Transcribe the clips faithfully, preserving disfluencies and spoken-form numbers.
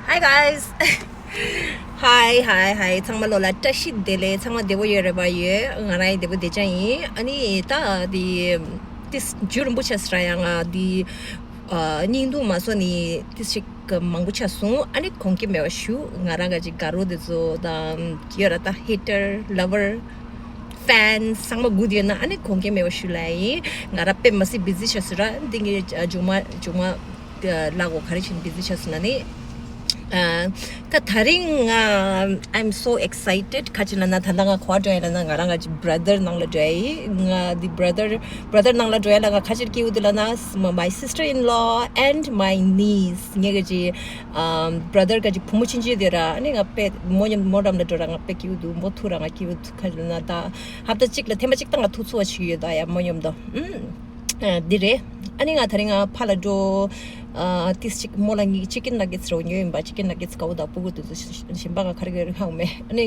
Hi guys. Hi, hi, hi. ཚང་མ་ལོ་ལ་བཀྲ་ཤིས་བདེ་ལེགས། ཚང་མ་བདེ་པོ་ཡོད་རེད་པ། ཡོད། ང་རང་ཡང་བདེ་པོ་བདེ་ཅག་ཡིན། ཨ་ནི་ད་དེ་དེ་རྒྱུན་རིང་པོ་ཆགས་སོང་ར། ཡང་ང་དེ་ཨ་སྙིང་སྡུག་མ་བཟོ་ནི་དེ་ཞིག་མང་པོ་ཆགས་སོང་། ཨ་ནི་དགོངས་འགལ་མེད་པ་ཞུ། ང་རང་ག་ཅིག་དགའ་རོགས་དེ་ཚོ་དང་ཡོད་ར། ད་hater lover fans ཚང་མ་good ཡོད་ན་ཨ་ནི་དགོངས་འགལ་མེད་པ་ཞུ་ལ་ཡིན། ང་རང་དཔེ་མ་སྲིད་busy ཆགས་སོང་ར། འདི་ངའི་མཇུག་མ་མཇུག་མ་ལ་གོ་ག་རེ་བྱས་ནས་busy ཆགས་སོང་ན་ནི། ཨ་ད་དེ་རིང་ང་I'm so excited. ག་ཅི་ལབ་ན་ད་ལྟ་ང་ག་པར་འགྲོ་ཡིན་ལབ་ན་ང་རང་ག་ཅིག་brother ནང་ལ་འགྲོ་ཡ་ཡིན། ང་འདི་brother brother ནང་ལ་འགྲོ་ཡ་ལ་ང་ག་ཅིག་སྐྱིད་པོ་འདུག་ལབ་ན། my sister in law and my niece. ངའི་ག་ཅིག་ཨམ་brother ག་ཅིག་བུ་མོ་ཆུང་ཆུང་དེ་ར། ཨ་ནི་ང་དཔེ་མོ་མཉམ་མོ་འགྲམ་ལ་འགྲོ་ར་ང་དཔེ་སྐྱིད་པོ་འདུག་མོ་ཐུག་ར་ང་སྐྱིད་པོ་འདུག་ག་ཅི་ལབ་ན་ད་ཧབ་ཏ་གཅིག་ལ་ཐེངས་མ་གཅིག་ད་ང་ཐུག་ཚུགས་པ་ཞིག་ཡོད་ད་ཡ་མོ་མཉམ་དུ། ཨུམ། ཨ་འདི་རེད། ཨ་ནི་ང་དེ་རིང་ང་ཕ་ལ་འགྲོ། ཨ་ཏིས་ཅིག་མོ་ལ་ངའི་chicken nuggets རོ་ཉོས་ཡིན་པ། chicken nuggets དཀར་པོ་དང་སྤུ་གུ་དེ་ཚོ་གཞན་པ་ང་ག་རེ་ག་རེ་ཧ་གོ་མེད། ཨ་ནི་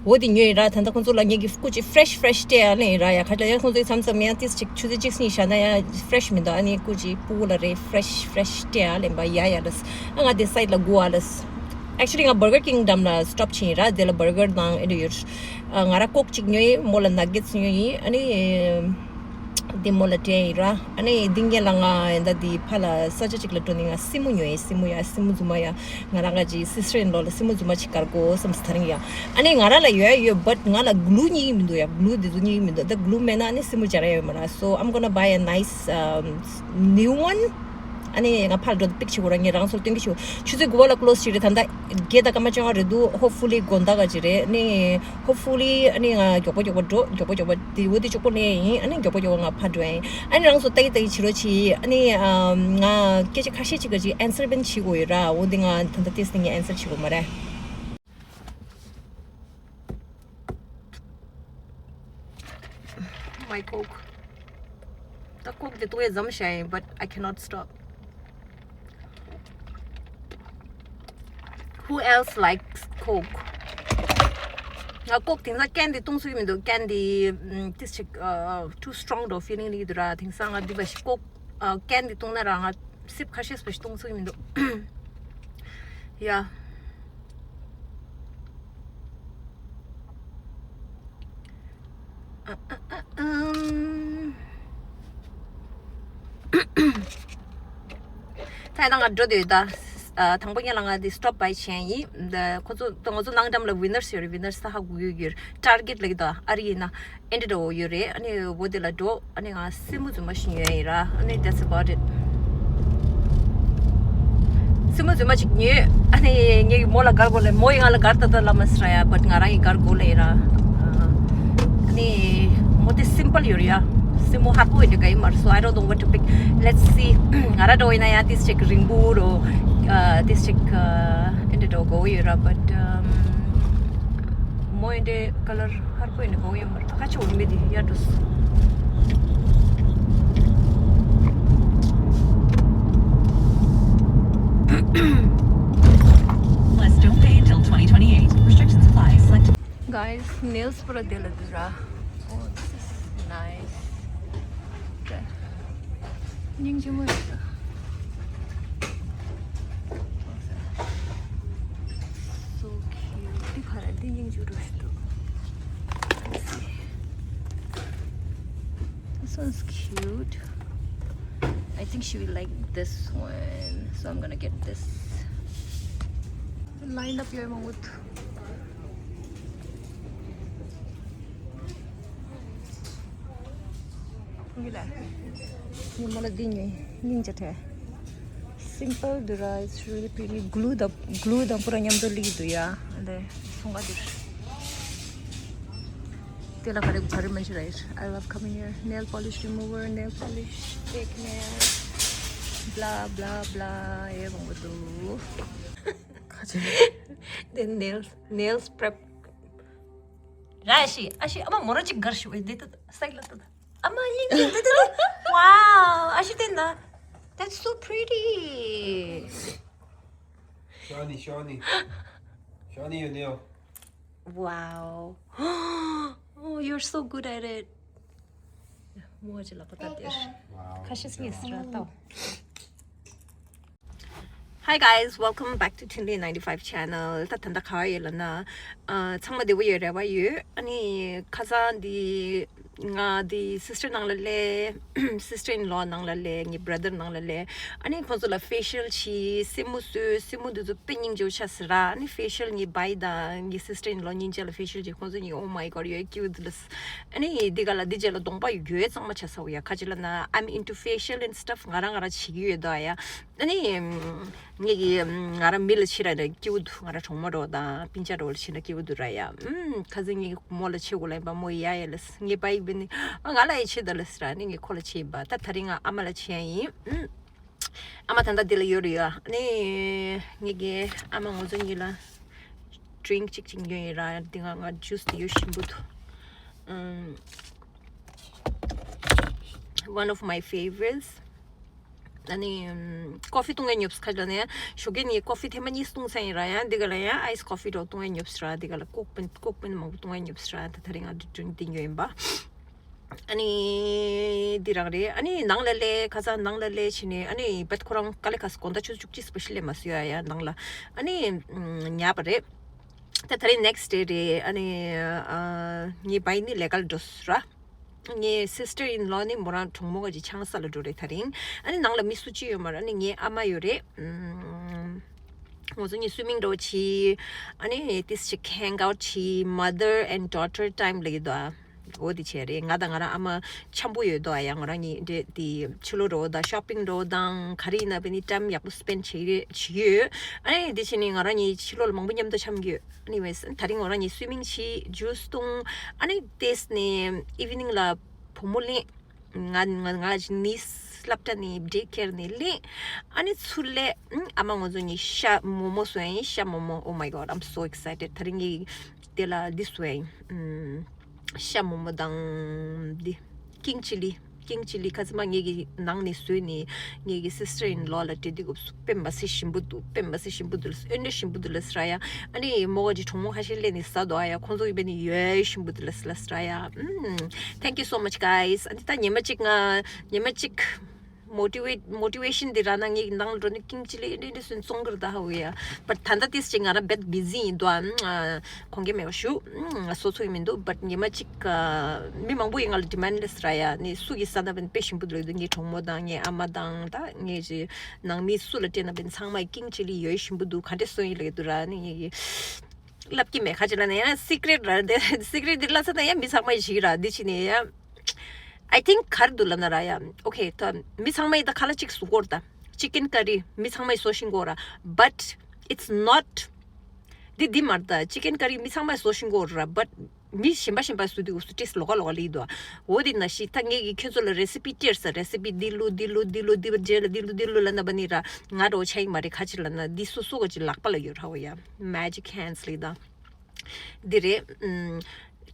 འོ་དེ་ཉོས་ཡིན་ར། ད་ལྟ་ཁོང་ཚོ་ལ་ངེད་ཀྱི་སྐུ་ཅིག་fresh fresh སྤྲད་ཨ་ལེ་ཡིན་ར། ཡ་ཁ་ལ་ཡ་ཁོང་ཚོའི་མཚམས་མཚམས་ཡང་ཏིས་ཅིག་ཆུ་ཚོད་གཅིག་གཉིས་བཞག་ན་ཡང་fresh མི་འདུག་ཨ་ནི་སྐུ་ཅིག་སྤུ་གུ་ལ་རེ་fresh fresh སྤྲད་ཨ་ལེ་ཡིན་པ། ཡ་ཡ་ལ་ཨ་ང་དེ་side ལ་སྒུག་ཨ་ལ། actually ང་Burger Kingdom ལ་stop བྱས་ཡིན་ར། དེ་ལ་burger དང་ཨེ་འདྲ་ཡོད། ཨ་ང་ར་ཀོག་ཅིག་ཉོས་ཡིན། མོ་ལ་nuggets ཉོས་ཡིན། ཨ་ནི་འདི་མོ་ལ་སྤྲད་ཡིན་ར། ཨ་ནི་འདི་ངེད་ལ་ང་ཡིན་ད་འདི་ཕ་ལ་ས་ཆ་ཅིག་ལ་འགྲོ་ནི་ང་སྲིན་མོ་ཉོས་ཡིན། སྲིན་མོ་ཡ་སྲིན་མོ་རྫུན་མ་ཡ། ང་རང་ག་ཅིག་sister in law ལ་སྲིན་མོ་རྫུན་མ་ཅིག་དགར་དགོས་བསམ་སོང་ད་རིང་ཡ། ཨ་ནི་ང་ར་ལ་ཡོད་ཡོད། but ང་ལ་glue རྙེད་ཀྱི་མི་འདུག་ཡ། glue འདི་ཚོ་རྙེད་ཀྱི་མི་འདུག་ད་glue མེད་ན་ཨ་ནི་སྲིན་མོ་སྦྱར་ཡ་ཡོད་མ་ར། so I'm gonna buy a nice um, new one. ཨ་ནི་ང་ཕར་འགྲོ་པིག་བྱེད་དགོས་ར། ངས་རང་ཚོར་སྟོན་གྱི་ཆུ་ཆུ་ཚོད་དགུ་པ་ལ་close བྱེད་རེད། ད་ལྟ་བརྒྱད་དང་སྐར་མ་བཅོ་ལྔ་རེད་འདུག hopefully དགོང་དག་ག་ཅིག་རེད། ཨ་ནི་hopefully ཨ་ནི་ང་མགྱོགས་པོ་མགྱོགས་པོ་འགྲོ། མགྱོགས་པོ་མགྱོགས་པོ་དེ་འོ་དེ་གཅིག་པོ་ལེན་ཡིན། ཨ་ནི་མགྱོགས་པོ་མགྱོགས་པོ་ང་ཕར་འགྲོ་ཡིན། ཨ་ནི་རང་ཚོ་ལྟ་ཡི་ལྟ་ཡི་བྱེད་རོགས་བྱེད། ཨ་ནི་ང་སྐད་ཆ་ཁ་ཤས་ཅིག་ག་ཅིག་answer ཕན་བྱེད་དགོས་ཡོད་ར། འོ་དེ་ང་ད་ལྟ་ཏིས་ནི་ངས་answer བྱེད་དགོས་མ་རེད། My Coke. ད་Coke དེ་ཏོག་ཙམ་བཞག་ཡིན། but I cannot stop. Who else likes Coke? ང་Coke དེང་སང་can དེ་བཏུང་ཚུགས་ཀྱི་མི་འདུག can དེ་ཏིས་ཅིག too strong འགྲོ་feeling ལི་འདུག་ར། དེང་སང་ང་འདི་བ་ཞིག་Coke can དེ་བཏུང་ན་ར་ང་སིབ་ཁ་ཤས་པ་ཞིག་བཏུང་ཚུགས་ཀྱི་མི་འདུག Yeah. ད་ཡིན་ན་ང་འགྲོ་འདོད་ད། དང་པོ་ཉིད་ལ་ང་འདི་stop by བྱས་ཡིན། ཁོ་ཚོ་ང་ཚོ་ནང་འགྲམ་ལ་Winners ཡོད་རེད། Winners ད་ཧ་གོ་གི་ཡོད། Target ལ་གི་ད་ཨ་རི་ཡིན་ན་ཨེ་འདྲ་འདྲ་བོ་ཡོད་རེད། ཨ་ནི་བོ་དེ་ལ་འགྲོ། ཨ་ནི་ང་སྲིན་མོ་རྫུན་མ་ཞིག་ཉོས་ཡིན་ར། ཨ་ནི་that's about it. སྲིན་མོ་རྫུན་མ་ཅིག་ཉོས། ཨ་ནི་ངའི་མོ་ལ་དགར་དགོས་ལེ། མོ་ཡིས་ང་ལ་དགར་ད་ད་ལབ་མ་སྲིད་ར་ཡ། but ང་རང་ཡིས་དགར་དགོས་ལེ་ཡིན་ར། ཨ་ནི་མོ་དེ་simple ཡོད་རེད་ཡ། སྲིན་མོ་ཧར་པོ་ཡིན་དེ་ག་ཡིན་མ་རེད། so I don't know what to pick. Let's see. ང་ར་འགྲོ་ཡིན་ན་ཡ་ཏིས་ཅིག་རིང་པོ་རོ། ཏིས་ཅིག་ཨེ་འདྲ་འགྲོ་དགོས་ཡོད་ར། but མོ་ཡིན་དེ་color ཧར་པོ་ཡིན་ནི་གང་ཡོད་མ་རེད། ད་ཁ་ཆེ་བོ་མི་དེ་ཡར་འགྲོ་སོང་། Must don't pay until twenty twenty-eight. Restrictions apply. Select Guys, nails པོ་ར་དེ་ལ་འདུག་ར། Oh, this is nice. སྙིང་རྗེ་མོ་ཡོད་ད། So cute. འདི་ག་རེ་འདི་སྙིང་རྗེ་རུ་ཞིག་འདུག Let's see. This one's cute. I think she will like this one. So I'm gonna get this. Line up here, Mahmoud. འདི་ལ། ཉི་མ་ལ་འདི་ཉོས། སྙིང་རྗེ་ཐལ། Simple འདུག་ར། It's really pretty. Glue དང་glue དང་པོ་ར་མཉམ་དུ་ལིག་འདུག་ཡ། འདི་སོང་ག་འདིར། དེ་ལ་ག་རེ་ག་རེ་མ་ཤེས་ར། I love coming here. Nail polish remover, nail polish, fake nail, blah blah blah. ཡེ་མང་པོ་འདུག་ག་ཅི། དེ་nails, nails prep ར། ཨ་ཤི། ཨ་ཤི། ཨ་མ་མོ་ར་ཅིག་དགར་ཤོག་འདི་ད་སའིཌ་ལ་ད། ཨ་མ་སྙིང་རྗེ་འདི་ད། Wow. ཨ་ཤི་དེ་ན། That's so pretty. Shiny, shiny. Shiny your nail. Wow. Oh, you're so good at it. མོ་ཅི་ལ་པ་ད་དེར། Wow. ཁ་ཤས་ངེས་ར་ཏོ། Hi guys, welcome back to Tinley ninety-five channel. ད་ད་ལྟ་ག་བ་ཡོད་ལབ་ན། ཨ། ཚང་མ་བདེ་པོ་ཡོད་རེ་བ་ཡོད། ཨ་ནི་ཁ་སང་འདི་ང་འདི་སི་སི་ཊར་ནང་ལ་སླེབས། སི་སི་ཊར་ཨིན་ལོ་ནང་ལ་སླེབས། ངའི་བྷ་ར་དར་ནང་ལ་སླེབས། ཨ་ནི་ཁོང་ཚོ་ལ་ཕེ་ཤལ་བྱས། སེན་མོ་བཟོས། སེན་མོ་འདི་ཚོ་དཔེ་སྙིང་རྗེ་པོ་ཆགས་སོང་ར། ཨ་ནི་ཕེ་ཤལ་ངའི་བྷའི་དང་ངའི་སི་སི་ཊར་ཨིན་ལོ་གཉིས་ཆ་ལ་ཕེ་ཤལ་བྱས། ཁོང་ཚོ་གཉིས། Oh my God, you're cute. ཨ་ནི་འདི་ག་ལ་འདི་རྗེས་ལ་གདོང་པ་ཡོད་ཚང་མ་ཆགས་སོང་ཡ། ག་ཅི་ལབ་ན། I'm into facial and stuff. ང་རང་ང་རང་བྱེད་ཀྱི་ཡོད་དོ་ཡ། ཨ་ནི་ངས་ཀྱི་ང་རང་མི་ལ་བྱེད་ར་ན་སྐྱིད་པོ་འདུག་ང་རང་གྲོགས་མོ་འདྲ་བོ་དང་སྤུན་ཀྱག་འདྲ་བོ་ལ་བྱེད་ན་སྐྱིད་པོ་འདུག་ར་ཡ། ཨུམ། ཁ་སང་ངས་མོ་ལ་བྱེད་དགོས་ལབ་ཡིན་པ། མོ་ཡ་ཡ་ལབ། ངས་བྷའི་བྷའི་ནི། ཨ། ང་ལ་ཡ་བྱེད་ད་ལབ་སི་ར། ཨ་ནི་ངས་ཁོ་ལ་བྱེད་ཡིན་པ། ད་དེ་རིང་ང་ཨ་མ་ལ་བྱེད་ཡ་ཡིན། ཨུམ། ཨ་མ་ད་ལྟ་འདི་ལ་ཡོད་རེད་ཡ། ཨ་ནི་ངས་ཀྱི་ཨ་མ་ང་ཚོ་གཉིས་ལ་ཌི་རིང་ཅིག་ཅིག་ཉོས་ཡིན་ར། འདི་ང་ང་ཇུས་འདི་ཡོད་ཞིམ་པོ་འདུག་ཨུམ། One of my favorites. ཨ་ནི་ཀོ་ཕི་བཏུང་ཡ་ཉོབ་སི་ཁ་ལ་ནས་ཞོགས་ཀས་ནས་ཀོ་ཕི་ཐེངས་མ་གཉིས་བཏུང་ཚར་ཡིན་ར་ཡ། འདི་ག་ལ་ཡ་ཨའི་སི་ཀོ་ཕི་འདྲ་བོ་བཏུང་ཡ་ཉོབ་སི་ར། འདི་ག་ལ་ཀོག་པན་ཀོག་པན་མང་པོ་བཏུང་ཡ་ཉོབ་སི་ར། ད་དེ་རིང་ང་ཌི་རིང་འདི་ཉོས་ཡིན་པ། ཨ་ནི་འདི་རང་རེད། ཨ་ནི་ནང་ལ་སླེབས། ཁ་སང་ནང་ལ་སླེབས་བྱས་ནས། ཨ་ནི་བད་ཁོ་རང་དཀའ་ལས་ཁག་སོང་། དགོང་དག་ཆུ་ཚོད་བཅུ་གཅིག་པ་ཞིག་སླེབས་མ་སོང་ཡ་ཡ་ནང་ལ། ཨ་ནི་ཉལ་བ་རེད། ད་དེ་རིང་ནེག་སི་ཌེ་རེད། ཨ་ནི་ཨ་ངའི་བྷའི་ནི་ལས་ཀ་ལ་འགྲོ་སོང་ར། ངའི་སི་སི་ཊར་ཨིན་ལོ་ནི་མོ་རང་གྲོགས་མོ་ག་ཅིག་ཆང་ས་ལ་འགྲོ་རེད་དེ་རིང་། ཨ་ནི་ནང་ལ་མི་སུ་གཅིག་ཡོད་མ་རེད། ཨ་ནི་ངའི་ཨ་མ་ཡོད་རེད། ཨུམ། ང་ཚོ་གཉིས་སུའི་མིང་འདྲ་བོ་བྱས། ཨ་ནི་ཏིས་ཅིག་ཧེང་ཨའུཊ་བྱས། Mother and daughter time ལབ་ཀྱི་འདུག་ཨ། འོ་དེ་བྱས་རེད། ང་དང་ང་རང་ཨ་མ་འཆམ་པོ་ཡོད་དོ་ཨ་ཡ། ང་རང་གཉིས་འདྲེ་དེ་ཕྱི་ལོགས་འགྲོ་དང་ཤོ་པིང་འགྲོ་དང་ག་རེ་ཡིན་ན་བས་ནི་ཊའིམ་ཡག་པོ་སི་པེན་བྱེད་རེད་བྱེད་ཡོད། ཨ་ནི་དེ་བྱས་ནས་ང་རང་གཉིས་ཕྱི་ལོགས་ལ་མང་པོ་མཉམ་དུ་འཆམ་གྱི་ཡོད། Anyways, ད་རིང་ང་རང་གཉིས་སུའི་མིང་བྱས། ཇུས་བཏུང་། ཨ་ནི་དེས་ནས་ཨི་ཝི་ནིང་ལ་བུ་མོ་ལེན། ང་ང་ང་ཅི་ནིས་སློབ་གྲྭ་ནས་ཌེ་ཁེར་ནས་ལེན། ཨ་ནི་ཚུར་སླེབས། ཨ་མ་ང་ཚོ་གཉིས་ཤ་མོག་མོག་བཟོས་ཡིན། ཤ་མོག་མོག Oh my God, I'm so excited. ད་རིང་ངས་དེ་ལ་འདི་བཟོས་ཡིན། ཤ་མོག་མོག་དང་འདི་ཀིང་ཅི་ལི། ཀིང་ཅི་ལི་ཁ་ཙི་མ་ངེད་ཀྱི་ནང་ནས་བཟོས་ནས་ངེད་ཀྱི་སི་སི་ཊར་ཨིན་ལོ་ལ་སྤྲད་དུས་སྐབས་སུ་དཔེ་མ་སྲིད་ཞིམ་པོ་འདུག་དཔེ་མ་སྲིད་ཞིམ་པོ་འདུག་ལབ། ཨེ་འདྲ་ཞིམ་པོ་འདུག་ལབ་སི་ར་ཡ། ཨ་ནི་མོ་ག་ཅིག་གྲོགས་མོ་ཁ་ཤས་སླེབས་ནས་ཟ་འདུག་ཨ་ཡ། ཁོང་ཚོ་གིས་བས་ནི་ཡོད་ཞིམ་པོ་འདུག་ལབ་ལབ་སི་ར་ཡ། ཨུམ། Thank you so much, guys. ཨ་ནི་ད་ཉི་མ་གཅིག་ང་ཉི་མ་གཅིག་མོ་ཊི་ཝེཊ་མོ་ཊི་ཝེ་ཤན་འདི་རག་ན་ངེད་ཀྱི་ནང་ལ་འགྲོ་ནས་ཀིང་ཅི་ལི་ཨེ་འདྲ་ཨེ་འདྲ་སུན་བཙོང་གི་རེད་ད་ཧ་གོ་ཡ། བཊ་ད་ལྟ་ཏིས་ཅིག་ང་རང་བད་བི་ཟི་ཡིན་འདུག་ཨ། ཨ། གོང་གི་མེད་པ་ཞུ། ཨུམ། བཟོ་ཚུགས་ཀྱི་མི་འདུག་བཊ་ཉི་མ་གཅིག་ཨ། མི་མང་པོ་ཡིས་ང་ལ་ཌི་མེན་ཌི་ལབ་སི་ར་ཡ། ནི་སུ་གིས་ཟ་ན་བས་ནི་དཔེ་ཞིམ་པོ་འདུག་ལབ་འདུག་ངའི་གྲོགས་མོ་དང་ངའི་ཨ་མ་དང་ད་ངའི་ཅི་ནང་མི་སུ་ལ་སྤྲད་ན་བས་ནི་ཚང་མ་ཀིང་ཅི་ལི་ཡོད་ཞིམ་པོ་འདུག་ག་འདྲ་བཟོས་ཡིན་ལབ་ཀྱི་འདུག་ར། ནི་ངེད་ཀྱི་ལབ་ཀྱི་མེད། ཁ་ཅིག་ལ་ནི་ཡང་སི་ཀི་རེཊ་ར། དེ་སི་ཀི་རེཊ་འདི་ལབ་ས་ན་ཡང་མི་ཚང་མ་ཡིས་བྱེད་ཀྱི་ར། འདི་བྱེད་ནི་ཡང་I think ག་རེ་འདུག་ལབ་ན་ར་ཡ། ཨོ་ཁེ། ད་མི་ཚང་མ་ཡིས་ད་ཁ་ལག་གཅིག་བཟོ་གོ་ར། ད་ཅི་ཀེན་ཀ་རི་མི་ཚང་མ་ཡིས་བཟོ་ཤེས་གོ་ར། But it's not འདི་འདི་མ་རེད། ད་ཅི་ཀེན་ཀ་རི་མི་ཚང་མ་ཡིས་བཟོ་ཤེས་གོ་ར། But མི་གཞན་པ་གཞན་པ་བཟོ་དུས་འུ་སུ་ཏེས་ལོགས་ཀ་ལོགས་ཀ་ལི་འདུག་འོ་དེ་ན་ཤི་ད་ངེད་ཀྱིས་ཁྱོད་ཚོ་ལ་རེ་སི་པི་སྟེར་ས། རེ་སི་པི་འདི་ལུ་འདི་ལུ་འདི་ལུ་འདི་བ་རྗེས་ལ་འདི་ལུ་འདི་ལུ་ལབ་ན་བ་ནི་ར་ང་འདྲ་བོ་ཆ་ཡིན་མ་རེད། ཁ་ཅིག་ལབ་ན་འདི་སོ་སོ་ག་ཅིག་ལག་པ་ལ་ཡོད་ར་འོ་ཡ། Magic hands ལི་ད། འདི་རེད། ཨུམ།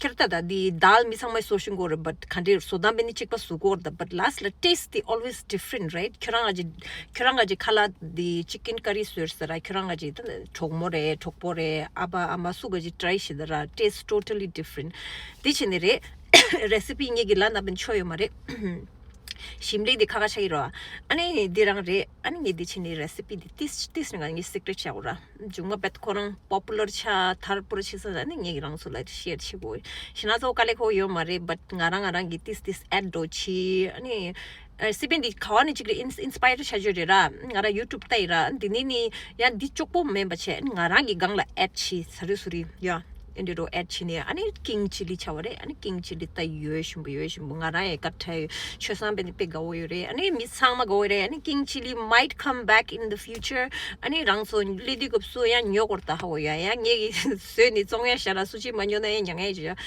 ཁྱེད་ད་ད་འདི་དཱལ་མི་ཚང་མས་བཟོ་ཤེས་གོ་རེད། བཊ་ག་འདྲའི་བཟོ་སྟངས་བས་ནི་གཅིག་པ་བཟོ་གོ་རེད། But last ལ་taste འདི་always different, right? ཁྱོད་རང་ག་ཅིག་ཁྱོད་རང་ག་ཅིག་ཁ་ལག་འདི་ཅི་ཀེན་ཀ་རི་བཟོས་ཟེར་ར། ཁྱོད་རང་ག་ཅིག་ད་གྲོགས་མོ་རེད། གྲོགས་པོ་རེད། ཨ་ཕ་ཨ་མ་སུ་ག་ཅིག་ཊ་རའི་བྱེད་ད་ར། Taste totally different. འདི་བྱེད་ནི་རེད། རེ་སི་པི་ངེད་ཀྱིས་ལབ་ན་བས་ཆོ་ཡོད་མ་རེད། ཞིམ་ལས་འདི་ཁ་ཁ་ཆགས་ཀྱི་རོ། ཨ་ནི་འདི་རང་རེད། ཨ་ནི་ངས་འདི་བྱེད་ནི་རེ་སི་པི་འདི་ཏིས་ཏིས་ནི་ང་ངའི་སི་ཀི་རེཊ་བྱ་འོ་ར། མཇུག་མ་བད་ཁོ་རང་པོ་པུ་ལར་ཆགས་ཐར་པོ་ར་ཆི་ས་ཨ་ནི་ངས་རང་ཚོ་ལ་ཤེར་བྱེད་དགོས། ཞེ་ན་ཚོ་དཀའ་ལས་ཁོ་ཡོད་མ་རེད། བཊ་ང་རང་ང་རང་གིས་ཏིས་ཏིས་ཨེཌ་འགྲོ་ཆི། ཨ་ནི་རེ་སི་པི་འདི་ག་བ་ནས་གཅིག་རེད། ཨིན་ཨིན་སི་པ་ཡར་བྱ་རྒྱུ་རེད་ར། ང་རང་ཡུ་ཊུབ་ལྟ་ཡི་ར། འདི་ནི་ནི་ཡང་འདི་ལྕོགས་པོ་མིན་པ་བྱས། ཨ་ནི་ང་རང་གི་སྒང་ལ་ཨེཌ་བྱས་ས་རེ་སུ་རི་ཡ། ཨེ་འདྲ་རོ་ཨེཌ་བྱས་ནས་ཨ་ནི་ཀིང་ཅི་ལི་བྱ་བ་རེད། ཨ་ནི་ཀིང་ཅི་ལི་ད་ཡོད་ཞིམ་པོ་ཡོད་ཞིམ་པོ། ང་རང་ཡང་དཀའ་ཁྲལ་ཆོས་སང་བས་ནི་དཔེ་དགའ་བོ་ཡོད་རེད། ཨ་ནི་མི་ཚང་མ་དགའ་བོ་ཡོད་རེད། ཨ་ནི་ཀིང་ཅི་ལི་might come back in the future. ཨ་ནི་རང་ཚོ་སླེབས་དུས་སྐབས་སུ་ཡང་ཉོ་དགོས་ད་ཧ་བོ་ཡ། ཡང་ངེད་ཀྱིས་བཟོས་ནས་བཙོང་ཡ་ཤ་ར་སུ་གཅིག་མ་ཉོ་ན་ཡང་མྱ་ངན་ཡོད་ཅི་ཡ།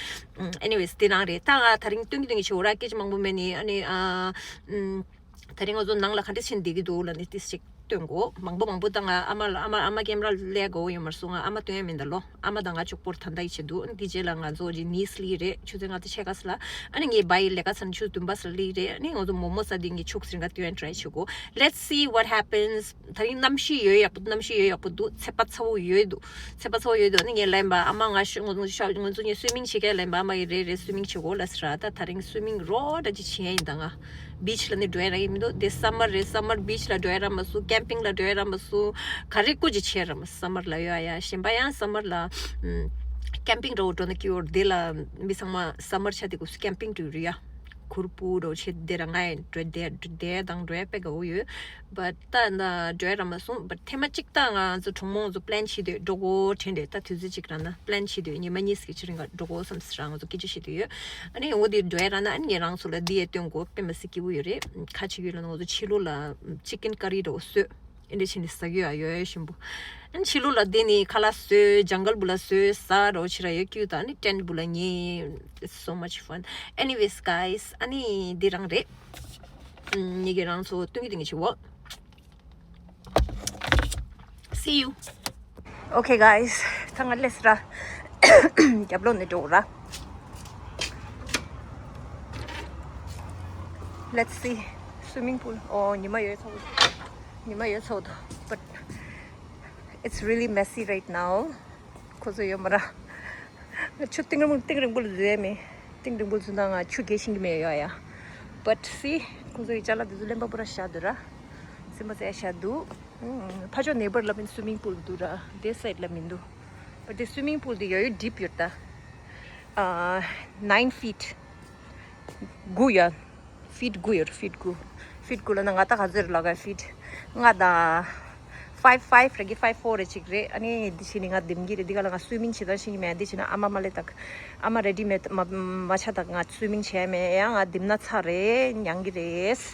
Anyways དེ་རང་རེད། ད་ང་ད་རིང་སྟོན་གི་སྟོན་གི་བྱེད་འོ་ར། སྐད་ཆ་མང་པོ་མེད་ནི། ཨ་ནི་ཨ་ཨམ། ད་རིང་ང་ཚོ་ནང་ལ་ག་འདྲ་ཕྱིན་བསྡད་ཀྱི་འདུག་ལབ་ནས་ཏིས་ཅིག་སྟོན་གོ། མང་པོ་མང་པོ་ད་ང་ཨ་མ་ལ་ཨ་མ་ཨ་མ་ཀེམ་ར་ལས་དགོས་ཡོད་མ་སོང་། ང་ཨ་མ་སྟོན་ཡ་མིན་ད་ལོ། ཨ་མ་དང་ང་གཅིག་པོར་ད་ལྟ་ཡི་བྱེད་འདུག་འདི་རྗེས་ལ་ང་ཚོ་རི་ནིས་ལི་རེད། ཆུ་ཚོད་ལྔ་དང་ཕྱེད་ཀ་ཙམ་ལ། ཨ་ནི་ངའི་བྷའི་ལས་ཀ་ཚར་ནས་ཆུ་ཚོད་བདུན་པ་ཙམ་ལ་ལི་རེད། ཨ་ནི་ང་ཚོ་མོག་མོག་ཟ་དུས་ངས་ཕྱུགས་རིང་ག་སྟོན་ཡ་ཊ་རའི་བྱེད་གོ། Let's see what happens. ད་རིང་གནམ་གཤིས་ཡོད་ཡག་པོ། གནམ་གཤིས་ཡོད་ཡག་པོ་འདུག་ཚད་པ་ཚ་བོ་ཡོད་འདུག་ཚད་པ་ཚ་བོ་ཡོད་འདུག་ཨ་ནི་ངས་ལབ་ཡིན་པ། ཨ་མ་ང་ཤ་ང་ཚོ་ཤ་ང་ཚོ་ངས་སུའི་མིང་བྱེད་ཀྱི་ལབ་ཡིན་པ། ཨ་མ་ཡིས་རེད་རེད་སུའི་མིང་བྱེད་གོ་ལབ་ཟེར་ར། ད་ད་རིང་སུའི་མིང་རོ་འདྲ་ཅིག་བྱེད་ཡ་ཡིན་ད་ང་ བིཆ་ལ་ནི་འགྲོ་ཡ་རག་གི་མི་འདུག་དེ་སམ་མར་རེད། སམ་མར་བིཆ་ལ་འགྲོ་ཡ་རག་མ་སོང་། ཀེམ་པིང་ལ་འགྲོ་ཡ་རག་མ་སོང་། ག་རེ་སྐུ་ཅི་བྱེད་རག་མ་སོང་། སམ་མར་ལ་ཡོད་ཡ། གཞན་པ་ཡང་སམ་མར་ལ་ཀེམ་པིང་འདྲ་བོ་འགྲོ་ན་སྐྱིད་པོ་རེད། དེ་ལ་མི་ཚང་མ་སམ་མར་ཆ་དེ་སྐུ་སུ་ཀེམ་པིང་འགྲོ་རེད་ཡ། གུར་སྤུ་འདྲ་བོ་བྱེད་དེ་ར། ང་ཡང་འགྲོ་དེ་དེ་དང་འགྲོ་ཡ་དཔེ་དགའ་བོ་ཡོད། བཊ་ད་ན་འགྲོ་ཡ་རག་མ་སོང་། བཊ་ཐེངས་མ་གཅིག་ད་ང་ཚོ་གྲོགས་མོ་ཚོ་པི་ལེན་བྱེད་དུས་འགྲོ་དགོས་དྲན་དུས། ད་དུས་ཚོད་གཅིག་རག་ན་པི་ལེན་བྱེད་དུས་ཉི་མ་གཉིས་ཀྱི་ཕྱི་རིང་ག་འགྲོ་དགོས་བསམ་སྲིད་ར། ང་ཚོ་སྐད་ཆ་བཤད་དུས་ཡོད། ཨ་ནི་འོ་དེ་འགྲོ་ཡ་རག་ན་ཨ་ནི་ངས་རང་ཚོ་ལ་འདི་ཡས་སྟོན་དགོས། དཔེ་མི་སྲིད་སྐྱིད་པོ་ཡོད་རེད། ཁ་ཆེ་ཡོད་ལ་ང་ཚོ་ཕྱི་ལོགས་ལ་ཅི་ཀན་ཀ་རི་འདྲ་བོ་བཟོས། ཨེ་འདྲ་བྱས་ནས་ཟ་གི་ཡོད་ཡོད་ཞིམ་པོ། ཨ་ནི་ཕྱི་ལོགས་ལ་བསྡད་ནས་ཁ་ལག་བཟོས། ཇང་གལ་བུ་ལ་བཟོས། ཟ་འདྲ་བོ་བྱེད་ར་ཡོད་ཀྱི་ད། ཨ་ནི་ཏེན་བུ་ལ་ཉལ། It's so much fun. Anyways, guys, ཨ་ནི་འདི་རང་རེད། ཨམ། ངེད་ཀྱིས་རང་ཚོ་སྟོན་གྱི་སྟོན་གྱི་བྱེད་འོ། See you. Okay, guys, ད་ང་སླེབས་ར། རྒྱབ་ལོགས་ནས་འགྲོ་ར། Let's see. Swimming pool. ཨོ། ཉི་མ་ཡོད་ཚོགས། ཉི་མ་ཡོད་ཚོགས་འདུག But it's really messy right now. ཁོ་ཚོ་ཡོད་མ་ར། ཆུ་གཏིང་རིང་པོ་གཏིང་རིང་པོ་ལ་འཛུལ་ཡ་མེད། གཏིང་རིང་པོ་འཛུལ་ན་ང་ཆུ་རྒྱས་ཤིང་གི་མེད་ཡོད་ཡ། But see, ཁོ་ཚོ་ཡི་ཅ་ལག་དེ་ཚོ་གླེན་པ་པོ་ར་བཞག་འདུག་ར། སེམས་པ་ཟས་བཞག་འདུག་ཨུམ། ཕ་ཕྱོགས་ནེ་བར་ལ་མིན་སུ་མིང་པུལ་འདུག་ར། དེ་སའིཌ་ལ་མི་འདུག But དེ་སུ་མིང་པུལ་དེ་ཡོད་ཡོད་ཌིབ་ཡོད་ད། ཨ། nine feet. དགུ་ཡ། ཕིཊ་དགུ་ཡོད། ཕིཊ་དགུ། ཕིཊ་དགུ་ལ་ན་ང་ད་ག་ཚོད་རེད་ལབ་ག་ཕིཊ་ལྔ་དང་། five five རེད་ཀྱི། five four རེད་ཅིག་རེད། ཨ་ནི་འདི་བྱས་ནས་ང་འདེམ་གྱི་རེད། འདི་ག་ལ་ང་སུའི་མིང་བྱེད་སྟངས་ཤེས་ཀྱི་མེད། འདི་བྱས་ན་ཨ་མ་མ་ལེ་དག་ཨ་མ་རེ་ཌི་མེད་མ་མ་ཆ་དག་ང་སུའི་མིང་བྱས་མེད། ཡང་ང་འདེམ་ན་ཚར་རེད། མྱང་གི་རེད།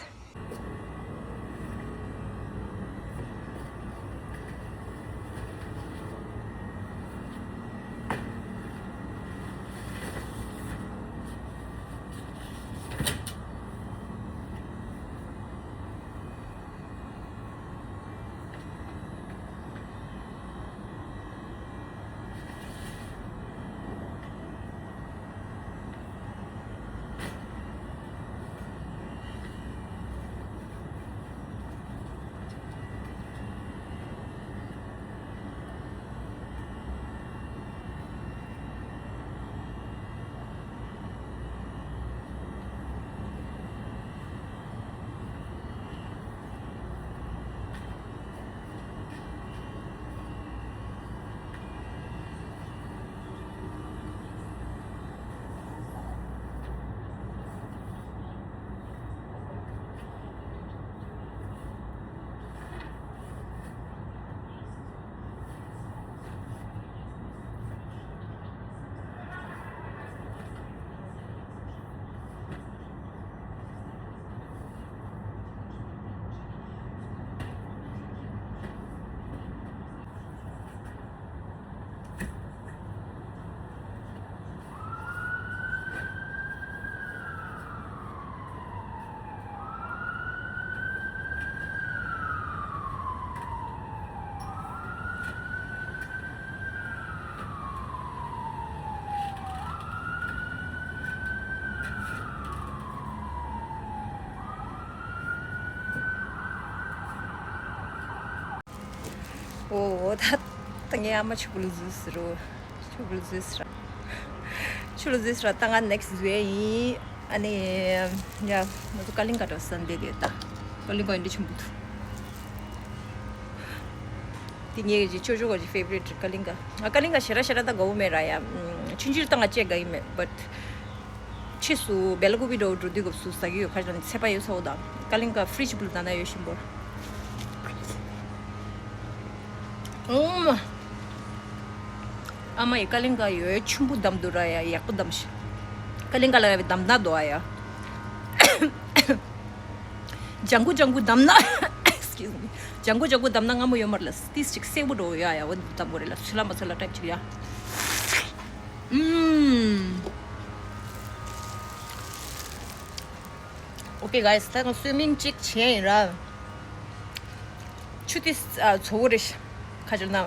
ཨོ། ད་ད་ངའི་ཨ་མ་ཆུ་བུ་ལ་འཛུལ་ཟེར་རོ། ཆུ་བུ་ལ་འཛུལ་ཟེར། ཆུ་ལ་འཛུལ་ཟེར། ད་ང་ནེག་སི་འཛུལ་ཡ་ཡིན། ཨ་ནི་ཡ། ང་ཚོ་ཀ་ལིང་ག་འགྲོ་ས་འདི་དེ་ད། ཀ་ལིང་ག་འདི་ཆེན་པོ་འདུག་དེ་ངའི་གི་ཅོ་ཅོ་ག་གི་ཕེ་ཝ་རི་ཊི་ཀ་ལིང་ག་ང་ཀ་ལིང་ག་ཞེ་དྲག་ཞེ་དྲག་ད་དགའ་བོ་མེད་ར་ཡ། ཆུང་ཆུང་ད་ང་བཅས་དགའ་ཡི་མེད། བཊ་ཕྱིས་སུ་བེ་ལ་ཀུ་པི་འདྲ་བོ་འགྲོ་དུས་སྐབས་སུ་ཟ་གི་ཡོད། ཁ་ཅིག་ནི་ཚད་པ་ཡོད་ས་བོ་དང་། ཀ་ལིང་ག་ཕི་རིཇ་བུ་ལ་ད་ན་ཡོད་བཞིན་པོ། ཨུམ། ཨ་མ་ཡི་ཀ་ལིང་ག་ཡོད་ཆུན་པོ་བསྡམས་འདུག་ར་ཡ། ཡག་པོ་བསྡམས་ཤག་ཀ་ལིང་ག་ལ་ཡ་བསྡམས་ན་འདུག་ཨ་ཡ། ལྗང་གུ་ལྗང་གུ་བསྡམས་ན། Excuse me. ལྗང་གུ་ལྗང་གུ་བསྡམས་ན་སྔ་མོ་ཡོད་མ་རེད་ལ། ཏིས་ཅིག་སེར་པོ་འགྲོ་ཡོད་ཨ་ཡ། འོ་འདི་བསྡམས་དགོས་རེད་ལ། ཚོད་ལ་མ་ཚོད་ལ་ཊའིབ་ཅིག་ཡ། ཨུམ། Okay, guys, ད་ང་སུའི་མིང་ཅིག་བྱས་ཡིན་ར། ཆུ་དེ་ཚ་བོ་རེད། ཁ་ཅིག་ན།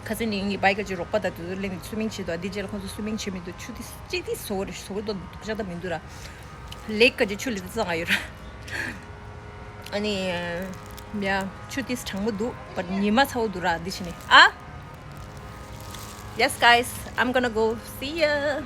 ཁ་སང་ནི་ངའི་བའི་ཀ་ཅིག་རོགས་པ་དང་དེ་ཚོ་གླེང་ནས་སུའི་མིང་བྱེད་དོ། འདི་རྗེས་ལ་ཁོང་ཚོ་སུའི་མིང་བྱེད་མི་འདུག་ཆུ་དེ་ཅིག་དེ་ཚ་བོ་རེད། ཚ་བོ་དོ་འདུག་ཅག་ད་མི་འདུག་ར། ལེག་ག་ཅིག་ཆུ་ལི་དེ་ཚང་ཡོད་ར། ཨ་ནི། ཡ། ཆུ་དེ་གྲང་མོ་འདུག་བཊ་ཉི་མ་ཚ་བོ་འདུག་ར། འདི་བྱས་ནས་ཨ། Yes, guys, I'm gonna go. See ya.